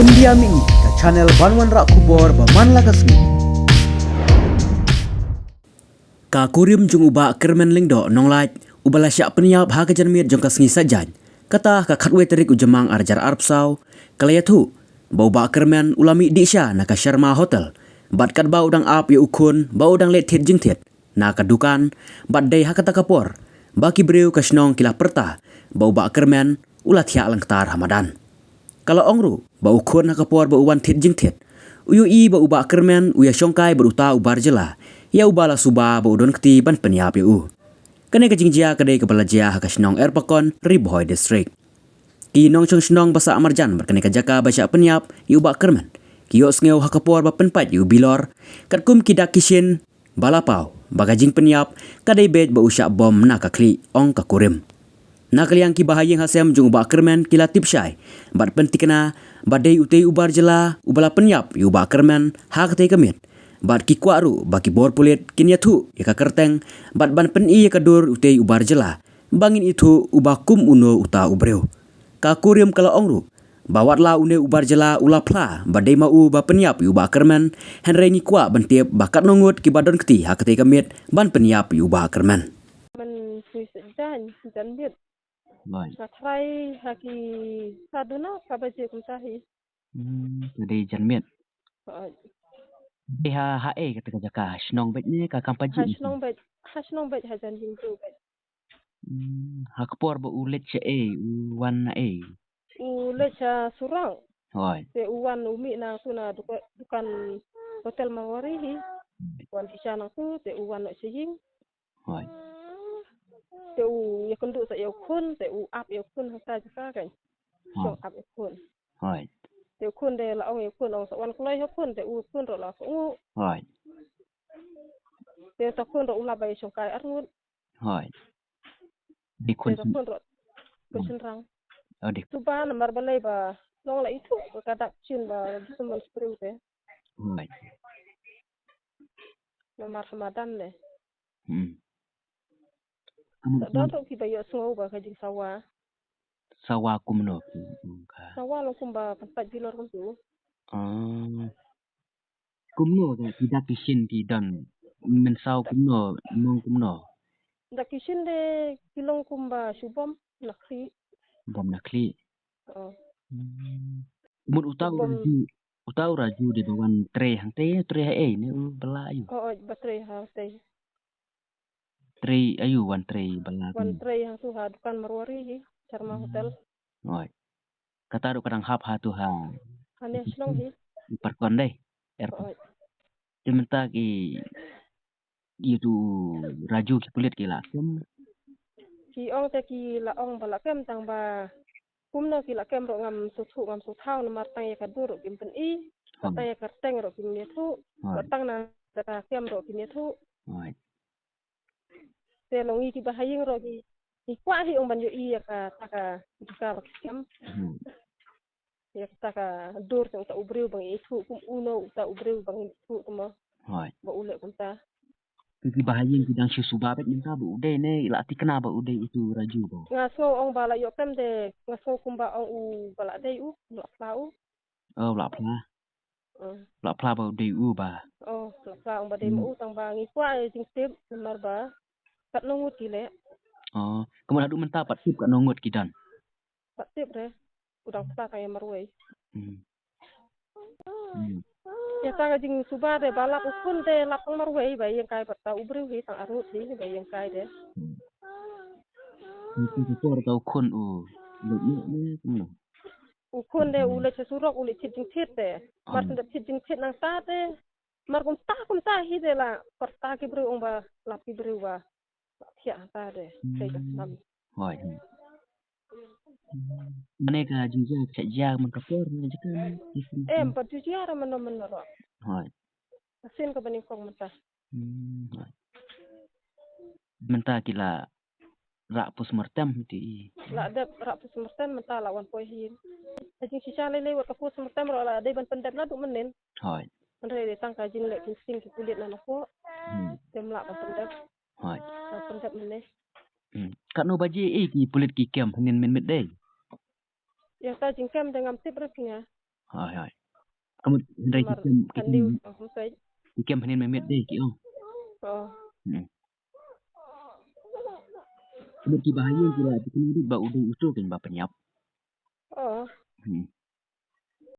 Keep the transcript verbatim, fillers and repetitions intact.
India Mihni, ka channel ban wanrah khubor ba man la ka sngi. Ka kurim jong u Bah Kyrmen Lyngdoh Nonglait, uba la shah pynïap ha ka janmiet jong ka sngi Saitjaiñ, kata ka khatwei tarik u Jymmang arhajar arphew saw, ka la ïathuh ba u Bah Kyrmen u la mih dih sha na ka Sharma Hotel bad katba u dang ap ïa u khun ba u dang leit thied jingthied na ka dukan, bad dei ha kata ka por ba ki briew ka shnong ki la pyrta ba u Bah Kyrmen u la thiah lyngktar ha madan. Ka la ong ruh ba u khun ha ka por ba u wan thied jingthied, u ïohi ba u Bah Kyrmen u ïashongkai bad uta u bar jylla ïa uba la suba ba u don kti ban pynïap ïa u. Kane ka jingjia ka dei kaba la jia ha ka shnong Erpakon, Ri Bhoi District. Ki nongshong shnong ba sah marjan bad kane ka jaka ba shah pynïap ïa u Bah Kyrmen ki ïohsngew ha ka por ba pynpait ïa u Bilor, katkum ki dak ki shin ba la paw ba ka jingpynïap ka dei beit ba u shah bom na ka khlieh, ong ka kurim. Na ka liang ki bahaïing hasem jong u Bah Kyrmen ki la tip shai bad pynthikna ba dei utei u bar jylla uba la pynïap ïa u Bah Kyrmen ha katei ka miet, bad ki kwah ruh ba ki bor pulit kin ïathuh ïa ka kyrteng bad ban pyni ïa ka dur utei u bar jylla ba ngin ithuh uba kum uno uta u briew. Ka kurim ka la ong ruh ba wat la une u bar jylla u la phla ba dei ma u ba pynïap ïa u Bah Kyrmen, hynrei ngi kwah ban tip ba katno ngut kiba don kti ha katei ka miet ban pynïap ïa u Bah Kyrmen. Mynta sngi Saitjaiñ, janmiet. Right. Nga tharai ha ki saw duna saw baje kumta hi. Hmm, ka dei janmiet. Right. Dei ha, haei kata ka jaka, ha shnong beit ne ka kam pajih? Ha shnong beit, ha shnong beit, ha jan jingthied beit. Hmm, ha ka por ba u leit shaei, u wan naei? U leit sha surok. Hooid. Te u wan u mih na tu na duka-, dukan hotel Marwari hi. Wan dih sha na tu, te u wan noh sha ïing. Hooid. Te u ïakynduh sa ïa u khun, te u ap ïa u khun ha ka jaka kan. Hooid. Shong ap ïa u khun. Hooid. Te u khun te la ong ïa u khun, ong sa wan kloi ha u khun, te u khun ruh la sa ong. Hooid. Te sa khun ruh u la bai shongkai arngut. Hooid. Dei khun. Te da khun ruh ka shynrang. Oh, dei. Suba namar balei ba long la ithuh ka dak shin ba dusmon spring te. Hooid. Namar ha madan ne. Hmm. Ka mut da don ruh kiba ïohsngew ba ka jingsawa. Sawa kumno ki ong ka? Sawa long kumba pynpait bilor kumtu. Ah. Kumno ka ki dak ki shin ki don? Mynsaw kumno, mong kumno? Dak ki shin de ki long kumba shu bom na khlieh. Bom na khlieh. Oh. Hmm. Mut uta u Raju, uta u Raju de ba wan trei hangtei, trei haei ne u ba la aïu? Oh, oh, ba trei hangtei. Trei aïu, wan trei ba la? Wan trei hangtu ha dukan Marwari hi, Sharma Hotel. Oi. Kata ruh ka dang hap hatu ha. Hane shnong hi. Erpakon dei. Erpakon. Oi. Te mynta ki, ïa tu Raju ki pulit ki la kem? Ki ong te ki la ong ba la kem tang ba kumno ki la kem ruh ngam sngewthuh ngam sngewthaw namar tang ïa ka dur ruh kim pyni. Hooid. Tang ïa ka kyrteng ruh kim ïathuh. Hooid. Tang na ka kem ruh kim ïathuh. Hooid. Te long ngi kiba ha ïing ruh ngi, ngi kwah hi ong ban ïohi ïa kata ka jaka ba ki kem. Hmm. Ïa kata ka dur jong uta u briew ba ngi ithuh kum uno uta u briew ba ngi ithuh kumno. Hooid. Ba u leh kumta. Ki, kiba ha ïing ki dang shu suba beit mynta ba u dei ne i la thikna ba u dei utu Raju ba? Nga sngew ong ba la ïoh kem de, nga sngew kumba ong u ba la dei u, la phla u. Oh, la phla. Mm. La phla ba u dei u ba. Oh, la phla ong ba dei ma u tang ba ngi kwah ïa jingtip namar ba katno ngut ki leh. Oh, kumno haduh mynta pat tip katno ngut ki don? Pat tip re. U dang phla tang ïa marwei. Hmm. Hmm. Ïa tang ka jingsuba de ba lap u khun de lap tang marwei ba ïeng kai pat ta u briew hi tang arngut hi ba ïeng kai de. Hmm. Ki, ki, ki por ta u khun u leit ne, ne, kumno? U khun de u leit sha surok u leit thied jingthied de. Mar tang da thied jingthied nangta de. Mar kumta kumta hi de la pyrta ki briew ong ba lap ki briew ba thiah hangta de. Tei ka snam. Hooid. Mane ka jingjia ka jia man ka por ne jaka ne. Em, pat ju jia ra mano mano ruh. Hooid. Ka sien kaba nyngkong mynta. Hmm, hooid. Mynta ki la rah postmortem te i. La dep rah postmortem mynta la wan poi hi. Ka jingshisha lei lei wat ka postmortem ruh la dei ban pyndep naduh mynnin. Hooid. Hynrei dei tang ka jingleh ki sting ki pulit na napoh. Hmm. Te ym lah ban pyndep. Hooid. Ban pyndep mynne. Hmm. Katno baje i ki pulit ki kem hynnin mynmiet dei? Ïa ka jingkem de ngam tip re phi nga. Hoi, hoi. Ka mut hynrei ki kem, ki kem, ki kem hynnin mynmiet de ki ong. Ka mut ki bahaïing ki la, ki kynnoh ba u dei uto kein ba pynïap. Hmm.